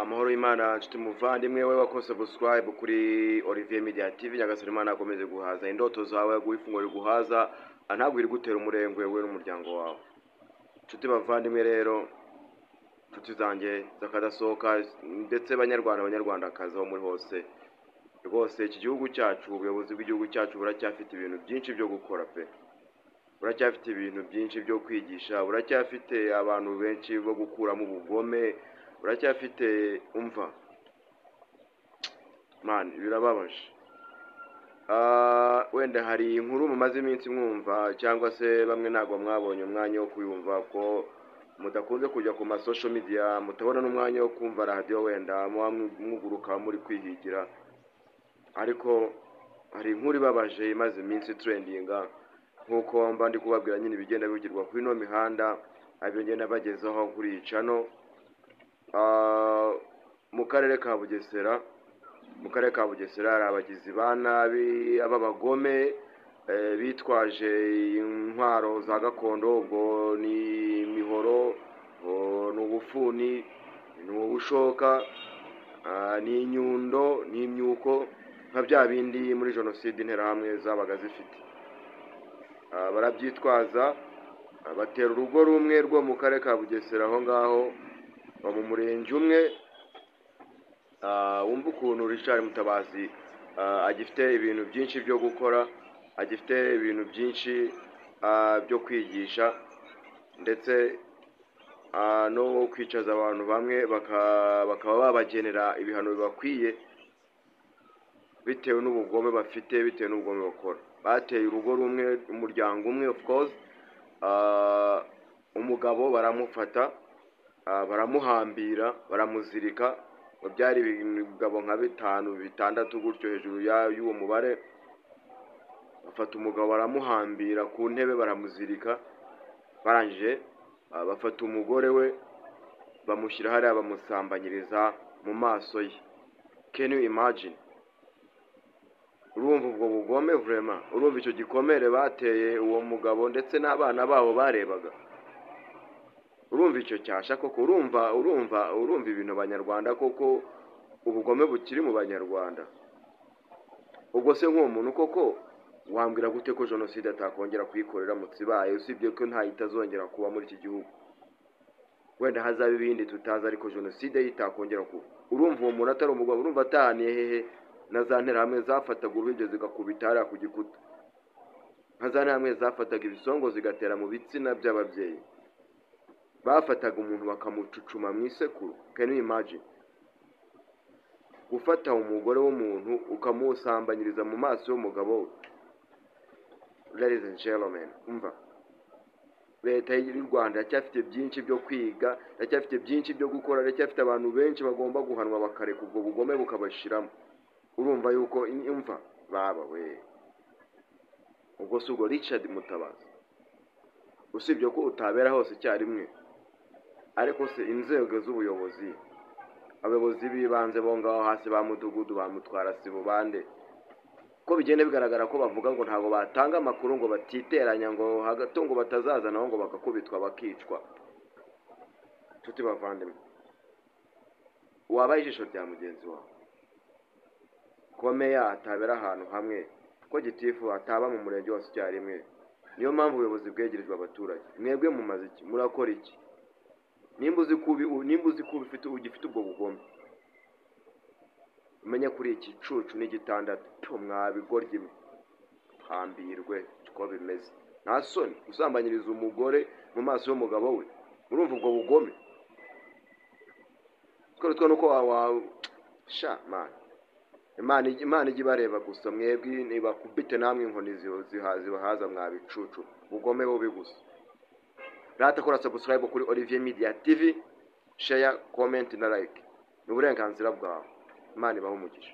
Amahoro y'Imana, nshuti muvandimwe we wakoze subscribe kuri Olivier Media TV. Nyagasani Imana akomeze guhaza indoto zawe, aguhe ifunguro riguhaza, ntabwo iri gutera umurengwe we n'umuryango wawe. Nshuti bavandimwe rero, nshuti zanjye z'akadasohoka, ndetse banyarwanda, banyarwandakazi aho muri hose, rwose iki gihugu cyacu, ubuyobozi bw'igihugu cyacu buracyafite ibintu byinshi byo gukora pe. Buracyafite ibintu byinshi byo kwigisha, buracyafite abantu benshi bo gukuramo ubugome, buracyafite, umva man, birababaje. Wenda hari inkuru mumaze iminsi mwumva, cyangwa se bamwe ntabwo mwabonye umwanya wo kuyumva ko mudakunze kujya ku ma social media, mutabona n'umwanya wo kumva radiyo, wenda muba muguruka muri kwihigira. Ariko hari inkuru ibabaje imaze iminsi trendinga, nk'uko mba ndi kubabwira nyine ibigenda bivugirwa kuri ino mihanda, aribyo ngenda bagezaho kuri iyi channel. Mu karere ka Bugesera, mu karere ka Bugesera hari abagizi ba nabi b'abagome, bitwaje intwaro za gakondo. Ubwo ni imihoro, ni ubufuni, ni ubushoka, ni inyundo, ni imyuko, nka bya bindi muri jenoside Interahamwe zabaga zifite. Barabyitwaza, batera urugo rumwe rwo mu karere ka Bugesera aho ngaho mu murenge umwe. Wumva ukuntu Richard Mutabazi agifite ibintu byinshi byo gukora, agifite ibintu byinshi byo kwigisha, ndetse no kwicaza abantu bamwe bakaba babagenera ibihano bibakwiye bitewe n'ubugome bafite, bitewe n'ubugome bakora. Bateye urugo rumwe, umuryango umwe, of course. Umugabo baramufata, baramuhambira, baramuzirika. Ngo byari ibigabo nka bitanu, bitandatu gutyo, hejuru y'uwo mubare. Bafata umugabo baramuhambira ku ntebe, baramuzirika. Barangije, bafata umugore we bamushyira hariya, bamusambanyiriza mu maso ye. Can you imagine? Urumva ubwo bugome vraiment? Urumva icyo gikomere bateye uwo mugabo ndetse n'abana babo barebaga? Urumva icyo cyasha koko? Urumva ibintu abanyarwanda koko, ubugome bukiri mu banyarwanda? Ubwo se nk'uwo muntu koko wambwira gute ko jenoside atakongera kuyikorera iramutse ibaye? Usibye ko ntayo itazongera kuba muri iki gihugu, wenda hazaba ibindi tutazi, ariko jenoside yo itakongera kuba. Urumva uwo muntu atari umugabo? Urumva atahaniye hehe na za Nterahamwe zafataga uruhinja zigakubita hariya ku gikuta, nka za Nterahamwe zafataga ibisongo zigatera mu bitsina by'ababyeyi, bafataga umuntu bakamucucuma mu isekuru? Can you imagine gufata umugore w'umuntu ukamusambanyiriza mu maso y'umugabo we? Ladies and gentlemen, umva, leta y'u Rwanda iracyafite byinshi byo kwiga, iracyafite byinshi byo gukora, iracyafite abantu benshi bagomba guhanwa, bakareka ubwo bugome bukabashiramo. Urumva yuko, umva baba we, ubwo si ubwo Richard Mutabazi, usibye ko utabera hose icyarimwe, ariko se inzego z'ubuyobozi, abayobozi b'ibanze bo ngaho hasi, ba mudugudu, ba mutwara sibo, bande, ko bigenda bigaragara ko bavuga ngo ntabwo batanga amakuru, ngo batiteranya, ngo hagati ngo batazazanaho ngo bagakubitwa bakicwa? Nshuti bavandimwe, wabaye ijisho rya mugenzi wawe, ko meya atabera ahantu hamwe, ko gitifu ataba mu murenge wose icyarimwe? Niyo mpamvu ubuyobozi bwegerejwe abaturage. Mwebwe mumaze iki? Murakora iki? Nimba uzi ko ubifite, ugifite ubwo bugome, umenye kuri iki cucu n'igitandatu to mwabigoryi mwe, hambirwe uko bimeze. Nta soni gusambanyiriza umugore mu maso y'umugabo we? Urumva ubwo bugome? Twe nuko wa sha man, Imana ijya ibareba gusa. Mwebwe nibakubite namwe inkoni zibahaza mwabicucu, bugome bubi gusa. Rata kora subscribe kuri Olivier Media TV, share, comment na like, ni uburenganzira bwawe. Imana ibahe umugisha.